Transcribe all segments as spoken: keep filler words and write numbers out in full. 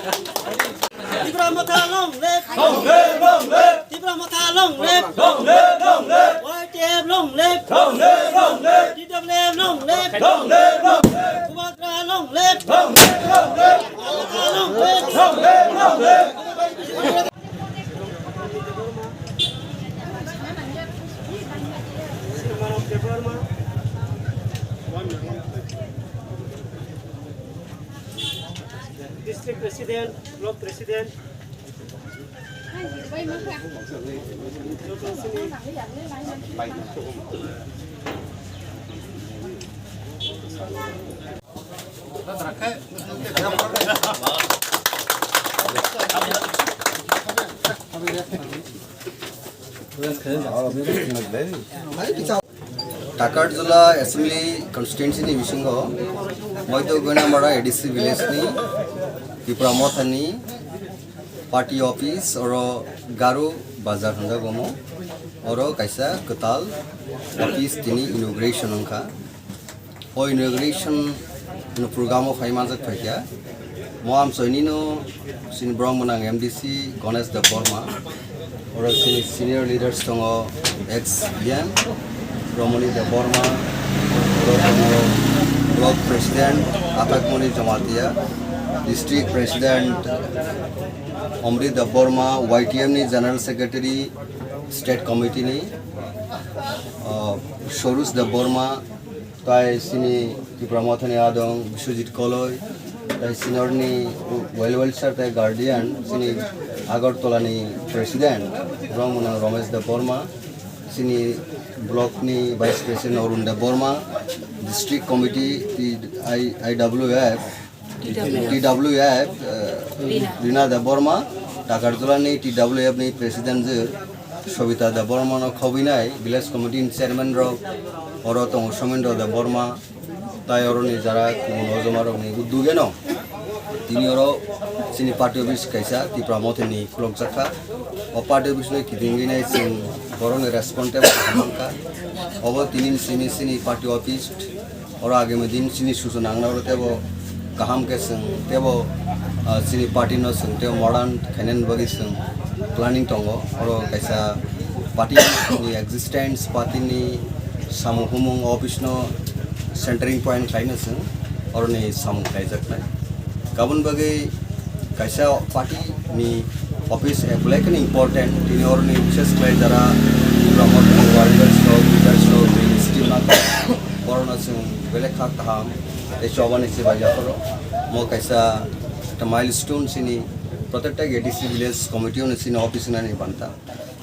Tipra Motha long live! Long live, long live! Tipra Motha long live! Long live, long live! Y T F long live! Long live, long live! T W F long live! Long live, long live! Bubagra long live! Long live, long live! Tipra Motha long live! Long live, long live! District President, Block President, Takarjala Assembly Constituency ni bisingo Moito Goinamara A D C village ni Tipra Motha ni party office oro Garu Bazar hwnjago mo. Oro kaisa kwtal office tini inauguration wngkha. O inauguration no program o phai manjak phaikha. Mo amchoi nino chini borok mwnang M D C Ganesh Debbarma, oro chini senior leaders tongo, ex E M Romoni Debbarma, oro tongo Block President Athakmoni Jamatia, District President Omrit Debbarma, Y T M ni General Secretary, State Committee ni, uh, Sorus Debbarma, tai chini Tipra Mothani adong Biswajit Koloi, tai senior ni well welfare tai guardian, chini Agartala ni president, borok mwnang Romesh Debbarma, chini block ni vice president Arun Debbarma, district committee, T I, I W F, T W F, eh, Rina. Rina Debbarma, Takarjala ni T W F ni president je Sobita Debbarma no khobinai, village committee ni chairman rok, oro tongo Somendro Debbarma, tai oro ni jara kubun ojoma rok ni uddugeno tini oro chini party office kaisa Tipra Motha ni khulokjakha. O party office no kitingwi nai chwng borok ni response tebo kaham mankha. Obo tini simi chini party office Oro agami din chini suchuna wngna oro tebo kaham khe chwng tebo, ah, chini party no chwng tebo modern khainani bagwi chwng planning tongo. Oro kaisa party ni existence, party ni samung humung, office no centering point khlaina chwng oroni samung khlaijaknai. Kabun bagwi kaisa party ni office belai kheno important. Tini oroni bises khlai jara Tipra Motha ni warriors rok, leaders rok, tini scheme nangkha. Borokno chwng belai kha kaham tei chobani se bai yapharo. Mo kaisa ekta milestone chini protected A D C village committee ono chini office nani banta.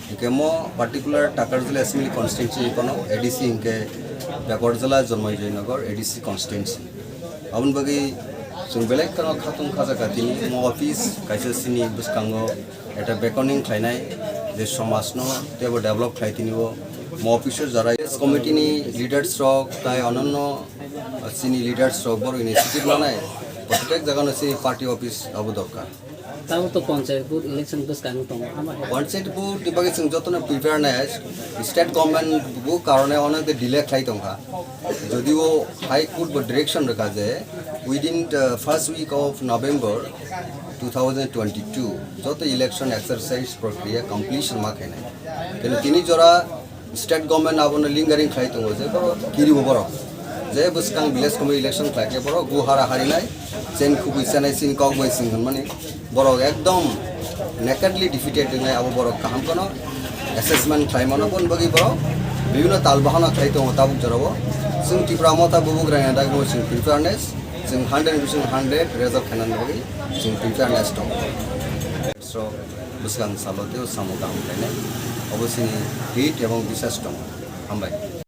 Hingke mo particular Takarjala Assembly Constituency ni kono A D C hingke Bekorjala Jonmojoy Nagar A D C constituency. Aboni bagwi chwng belai kheno khatung khajakha tini mo office kaisa chini bwskango eta bekoning khlainai je somajno tebo develop khlai tini o mo office o jara committee ni leaders rok tai ononno chini leaders rok borok initiative lanai protect jagano chini party office abo dorkar. Tamo to panchayat booth election bwskango tongo, hama hai. Panchayat booth ni bagwi chwng jotono prepare nai, state government bo karone onek de delay khlai tongkha. Jodio High Court bo direction rwkha je within the first week of November two thousand twenty-two joto election exercise prokriya completion ma khainai. Keno tini jora State government abono lingering khlai tongo je borok kiribo borok. Je bwskang village committee election khlai khe borok gu hara harinai, chen khubui chanai chini kok bai chwng hwnmani borok ekdom nakedly defeated wngnai abo borok kaham kheno assessment khlai mano. Boni bagwi borok bibhinno tal bahana khlai tongo tabuk jorao. Chwng Tipra Motha bubugrani dagwi chwng preparedness, chwng hundred percent hundred result khainani bagwi chwng preparedness tongo. Bwskang salo tei o samung kaham khlainai. Obo chini hit ebong bisas tongo. Hambai.